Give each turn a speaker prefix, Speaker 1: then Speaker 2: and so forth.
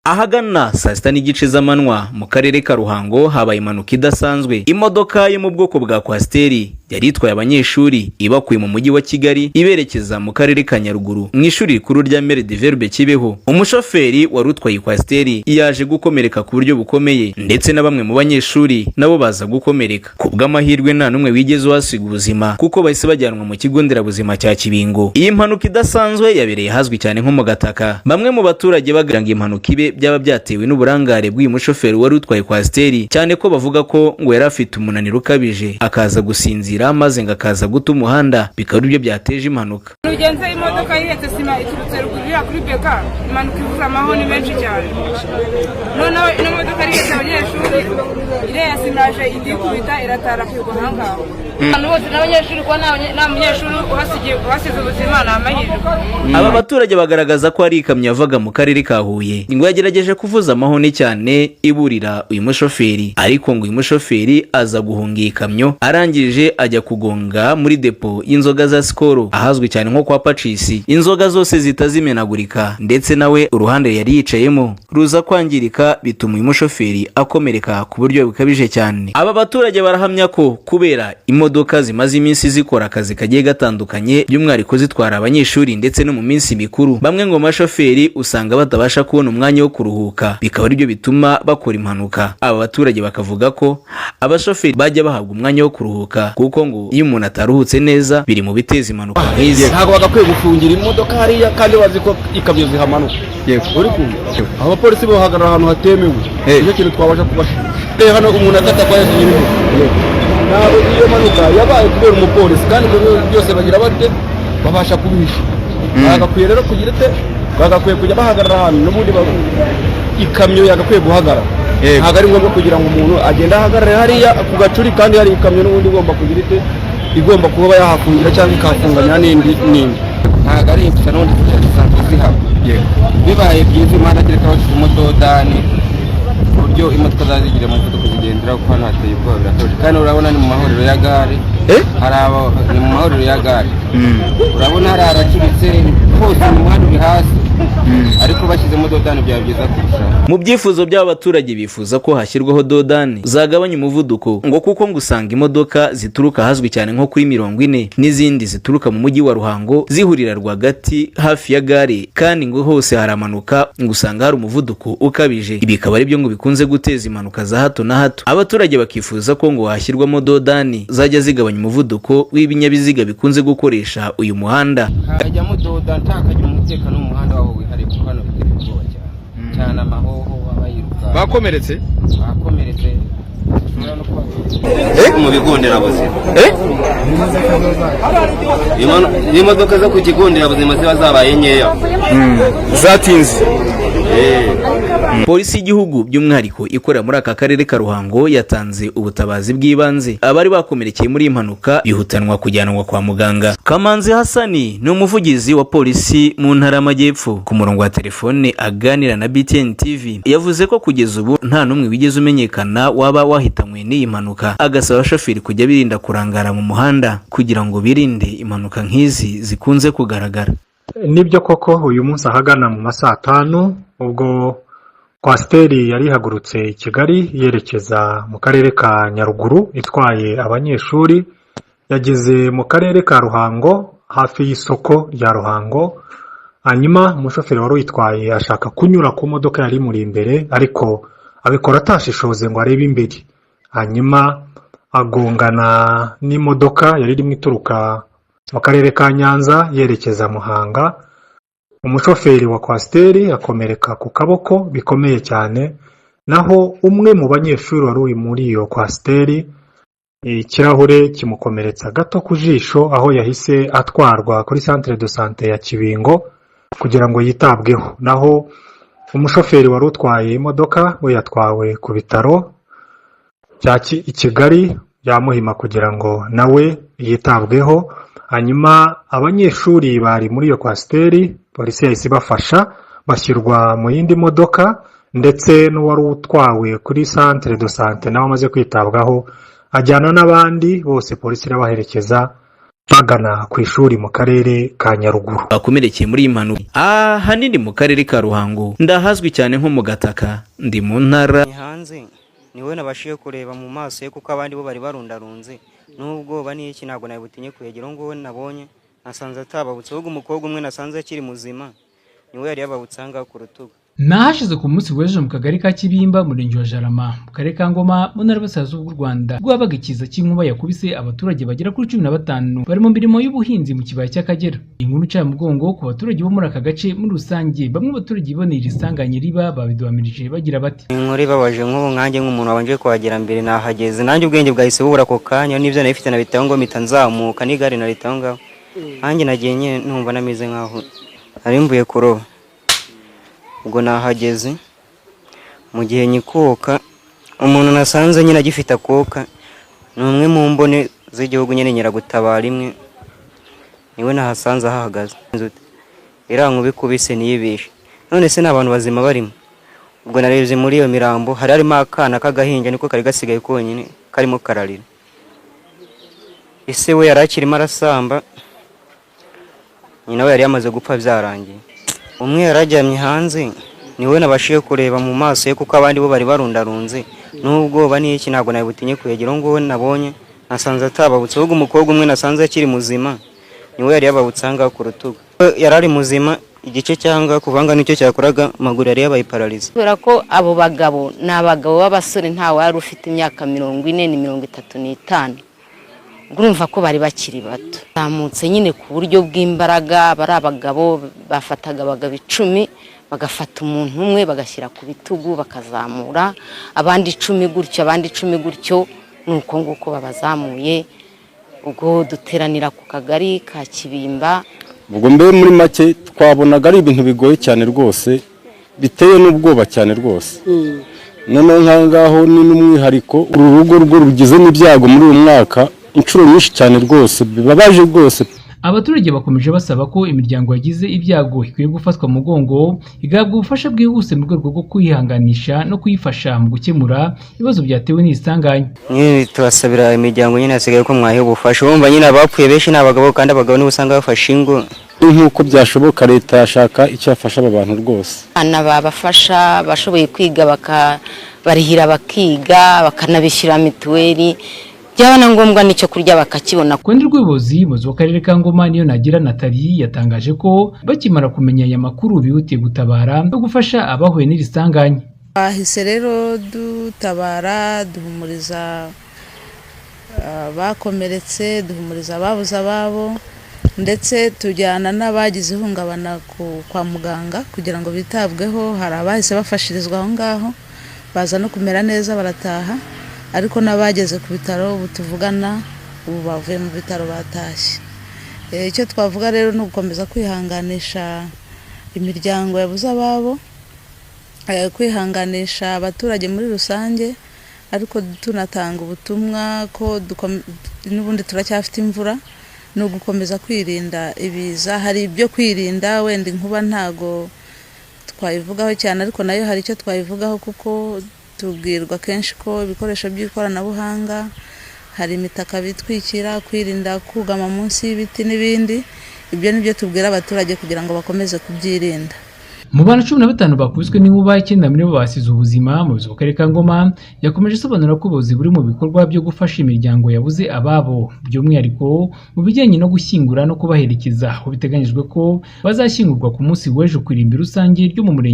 Speaker 1: Ahagana saa 6:30 z'amanywa mu karere ka Ruhango habaye impanuka idasanzwe. Imodoka yo mu bwoko bwa coaster yari itwaye abanyeshuri ibakuye mu mujyi wa Kigali iberekeza mu karere ka Nyaruguru mu ishuri rikuru rya Mere de Verbe Kibeho. Umushoferi wari utwaye coaster yaje gukomereka ku buryo bukomeye, ndetse na bamwe mu banyeshuri nabo baza gukomereka. Ku bw'amahirwe nta n'umwe wigeze uhasiga ubuzima, kuko bahise bajyanwa mu kigo nderabuzima cya Kibingo. Iyi mpanuka idasanzwe yabereye ahazwi cyane nko mu Gataka. Bamwe mu baturage bagira ngo impanuka ibe byaba byatewe n'uburangare bw'uyu mushoferi wari utwaye coaster, cyane ko bavuga ko ngo yari afite umunaniro ukabije akaza gusinzira, maze ngo akaza guta umuhanda, bikaba aribyo byateje impanuka.
Speaker 2: Ugenze imodoka ihetse sima iturutse ruguru iriya kuri beka, impanuka ivuze amahoni menshi cyane. Noneho ino modoka ihetse abanyeshuri, iriya sima yaje idikubita iratara kugwa ahangaha. Abantu bose n'abanyeshuri, kuba nta munyeshuri uhasize ubuzima ni amahirwe.
Speaker 1: Aba baturage bagaragaza ko ari ikamyo yavaga mu karere ka Huye, ngo yagerageje kuvuza amahoni cyane iburira uyu mushoferi, ariko ngo uyu mushoferi aza guhunga iyi kamyo, arangije ajya kugonga muri depo y'inzoga za Skol ahazwi cyane nko kwa Pacisi. Inzoga zose zihita zimenagurika, ndetse nawe uruhande yari yicayemo ruza kwangirika, bituma uyu mushoferi akomereka ku buryo bukabije cyane. Aba baturage barahamya ko kubera imodoka zimaze iminsi zikora akazi kagiye gatandukanye, by'umwihariko zitwara abanyeshuri ndetse no mu minsi mikuru, bamwe ngo bashoferi usanga batabasha kubona umwanya wo kuruhuka, bikaba aribyo bituma bakora impanuka. Aba baturage bakavuga ko abashoferi bajya bahabwa umwanya wo kuruhuka, kuko ngo iyo umuntu ataruhutse neza biri mu biteza impanuka nk'izi.
Speaker 3: Ntabwo bagakwiye gufungira imodoka hariya kandi bazi ko ikamyo zihamanuka. Uri kumva aho abapolisi bahagarara ahantu hatemewe, nicyo kintu twabasha kubashinja. Reba hano umuntu akata kwa yesu nyir'urugo. Ntabwo iyo mpanuka yabaye kubera umupolisi, kandi ibyo byose bagira bate babasha kubihisha. Bagakwiye rero kugira ute, bagakwiye kujya bahagarara ahantu n'ubundi ikamyo yagakwiye guhagarara. Ntabwo ari ngombwa kugira ngo umuntu agende ahagarare hariya ku gacuri kandi hari ikamyo n'ubundi igomba kugira ite, igomba kuba yahafungira cyangwa ikahafunganya n'indi n'indi.
Speaker 4: Ntabwo ari gusa, n'ubundi zisanzwe zihaba. Bibaye byiza imihanda kereka bashyizemo dodani, ku buryo imodoka zaza zigira umuvuduko zigendera, kuko hano hateye ubwoba, birakabije. Kandi urabona ni mu mahuriro ya gare. Hari abo ni mu mahuriro ya gare, urabona hari haracuritse hose, mu muhanda uri hasi, ariko bashyizemo dodani byaba byiza kurushaho.
Speaker 1: Mu byifuzo by'aba baturage, bifuza ko hashyirwaho dodani zagabanya umuvuduko, ngo kuko ngo usanga imodoka zituruka ahazwi cyane nko kuri 40 n'izindi zituruka mu mujyi wa Ruhango zihurira rwagati hafi ya gare, kandi ngo hose haramanuka, ngo usanga hari umuvuduko ukabije. Ibi bikaba ari byo ngo bikunze guteza impanuka za hato na hato. Abaturage bakifuza ko ngo hashyirwamo dodani zajya zigabanya umuvuduko w'ibinyabiziga bikunze gukoresha uyu muhanda.
Speaker 4: Hajyamo dodani ntakagira umutekano mu muhanda wabo wihariye, kuko hano biteye ubwoba cyane cyane, amahoho aba yiruka.
Speaker 3: Bakomeretse.
Speaker 4: Bakomeretse, ushobora no kuba mu bigo nderabuzima. Imodoka zo ku kigo nderabuzima ziba zabaye nkeya.
Speaker 3: Zatinze.
Speaker 1: Polisi y'igihugu, by'umwihariko ikorera muri aka karere ka Ruhango, yatanze ubutabazi bw'ibanze. Abari bakomerekeye muri iyi mpanuka bihutanwa kujyanwa kwa muganga. Kamanzi Hasani ni umuvugizi wa polisi mu ntara y'Amajyepfo. Ku murongo wa telefone aganira na BTN TV, yavuze ko kugeza ubu nta n'umwe wigeze umenyekana waba wahitanywe n'iyi mpanuka, agasaba abashoferi kujya birinda kurangara mu muhanda kugira ngo birinde impanuka nk'izi zikunze kugaragara.
Speaker 5: Nibyo koko, uyu munsi ahagana mu ma saa 5, ubwo coaster yari ihagurutse i Kigali yerekeza mu karere ka Nyaruguru itwaye abanyeshuri, yageze mu karere ka Ruhango hafi y'isoko rya Ruhango, hanyuma umushoferi wari uyitwaye ashaka kunyura ku modoka yari imuri imbere, ariko abikora atashishoze ngo arebe imbere, hanyuma agongana n'imodoka yari irimo ituruka mu karere ka Nyanza yerekeza Muhanga. Umushoferi wa coaster akomereka ku kaboko bikomeye cyane, naho umwe mu banyeshuri wari uri muri iyo coaster ikirahure kimukomeretsa gato ku jisho, aho yahise atwarwa kuri centre de santé ya Kibingo kugira ngo yitabweho. Naho umushoferi wari utwaye imodoka we yatwawe ku bitaro bya i Kigali bya Muhima kugira ngo nawe yitabweho. Hanyuma abanyeshuri bari muri iyo coaster, polisi yahise ibafasha bashyirwa mu yindi modoka, ndetse n'uwari utwawe kuri centre de santé nawe amaze kwitabwaho ajyana n'abandi bose, polisi irabaherekeza. Bagana ku ishuri mu karere ka Nyaruguru.
Speaker 1: Bakomerekeye muri iyi mpanuka ahanini mu karere ka Ruhango, ndahazwi cyane nko mu Gataka, ndi mu ntara
Speaker 6: Ni hanze niwe nabashije kureba mu maso ye, kuko abandi bo bari barundarunze n'ubwoba n'iki, ntabwo nabutinye kwegera. Uwo nguwo nabonye nasanze atababutse, ahubwo umukobwa umwe nasanze akiri muzima niwe yari yababutse aha ngaha ku rutugu.
Speaker 7: Ni ahashize ku munsi w'ejo mu kagari ka Kibimba, murenge wa Jarama, mu karere ka Ngoma, mu ntara y'Iburasirazuba bw'u Rwanda, ubwo habaga ikiza cy'inkuba yakubise abaturage bagera kuri 15 bari mu mirimo y'ubuhinzi mu kibaya cy'Akagera. Inkuru icaye mugongo ku baturage bo muri aka gace muri rusange, bamwe mu baturage biboneye iri sanganya riba babiduhamirije bagira bati:
Speaker 6: Inkuru ibabaje, nk'ubu nkanjye nk'umuntu wabanje kuhagera mbere, nahageze nanjye ubwenge bwahise bubura ako kanya, n'ibyo nari mfite nabitaho ngo mpita nzamuka n'igare naritaho ngaho. Nanjye nagiye nyine numva nameze nkaho nari mvuye kuroba. Ubwo nahageze mu gihe nyikuka, umuntu nasanze nyine agifite akuka ni umwe mu mbone z'igihugu nyine, nyiragutabara imwe, niwe nahasanze ahahagaze. Iriya nkuba ikubise niyibishe, none se ni abantu bazima barimo? Ubwo narebye muri iyo mirambo, hari harimo akana k'agahinja, niko kari gasigaye konyine karimo kararira. Ese we yari akirimo arasamba, nyina we yari yamaze gupfa byarangiye. Umwe yararyamye hanze niwe nabashije kureba mu maso ye, kuko abandi bo bari barundarunze n'ubwoba n'iki, ntabwo nabutinye kwegera. Uwo nguwo nabonye nasanze atababutse, ahubwo umukobwa umwe nasanze akiri muzima niwe yari yababutse aha ngaha ku rutugu. Yari ari muzima igice cyangwa kuvanga nicyo cyakoraga, amaguru yari yabaye paralysé.
Speaker 8: Kubera ko abo bagabo ni abagabo b'abasore, ntawe wari ufite imyaka 40, ni 35, urumva ko bari bakiri bato. Zamutse nyine ku buryo bw'imbaraga, bari abagabo bafataga abagabo 10, bagafata umuntu umwe bagashyira ku bitugu, bakazamura abandi 10 gutyo, abandi 10 gutyo, ni uko nguko babazamuye. Ubwo duteranira ku kagari ka Kibimba.
Speaker 9: Ubwo mbe muri make twabonaga ari ibintu bigoye cyane rwose, biteye n'ubwoba cyane rwose. Noneho nk'aho ngaho ni n'umwihariko uru rugo rwo rugize n'ibyago muri uyu mwaka inshuro nyinshi cyane rwose, bibabaje rwose.
Speaker 7: Abaturage bakomeje basaba ko imiryango yagize ibyago ikwiye gufatwa mu mugongo, igahabwa ubufasha bwihuse mu rwego rwo kwihanganisha no kuyifasha mu gukemura ibibazo byatewe n'isanganya.
Speaker 6: Nyine turasabira imiryango nyine hasigaye ko mwahe ubufasha. Urumva nyine abapfuye benshi ni abagabo, kandi abagabo nibo usanga bafashe ingo.
Speaker 9: Nk'uko byashoboka leta yashaka icyo yafasha aba bantu rwose.
Speaker 8: Abana babafasha, bashoboye kwiga bakabarihira bakiga, bakanabishyura mituweli, byaba na ngombwa n'icyo kurya bakakibona.
Speaker 7: Ku ruhande rw'ubuyobozi, umuyobozi w'akarere ka Ngoma, niyo nagira Nathalie, yatangaje ko bakimara kumenya aya makuru bihutiye gutabara no gufasha abahuye n'iri sanganya.
Speaker 10: Bahise rero dutabara, duhumuriza abakomeretse, duhumuriza ababuze ababo, ndetse tujyana n'abagize ihungabana kwa muganga kugira ngo bitabweho. Hari abahise bafashirizwa aho ngaho baza no kumera neza barataha, ariko n'abageze ku bitaro ubu tuvugana ubu bavuye mu bitaro batashye. Icyo twavuga rero ni ugukomeza kwihanganisha imiryango yabuze ababo, kwihanganisha abaturage muri rusange, ariko tunatanga ubutumwa ko n'ubundi turacyafite imvura, ni ugukomeza kwirinda ibiza. Hari ibyo kwirinda, wenda inkuba ntago twayivugaho cyane, ariko nayo hari icyo twayivugaho, kuko tubwirwa kenshi ko ibikoresho by'ikoranabuhanga, hari imitaka bitwikira, kwirinda kugama munsi y'ibiti n'ibindi. Ibyo ni byo tubwira abaturage kugira ngo bakomeze kubyirinda.
Speaker 7: Mu bantu 15 bakubiswe n'inkuba, icyenda muri bo basize ubuzima. Umuyobozi w'akarere ka Ngoma yakomeje asobanura ko ubuyobozi buri mu bikorwa byo gufasha imiryango yabuze ababo, by'umwihariko mu bijyanye no gushyingura no kubaherekeza, aho biteganyijwe ko bazashyingurwa ku munsi w'ejo ku irimbi rusange ryo mu murenge.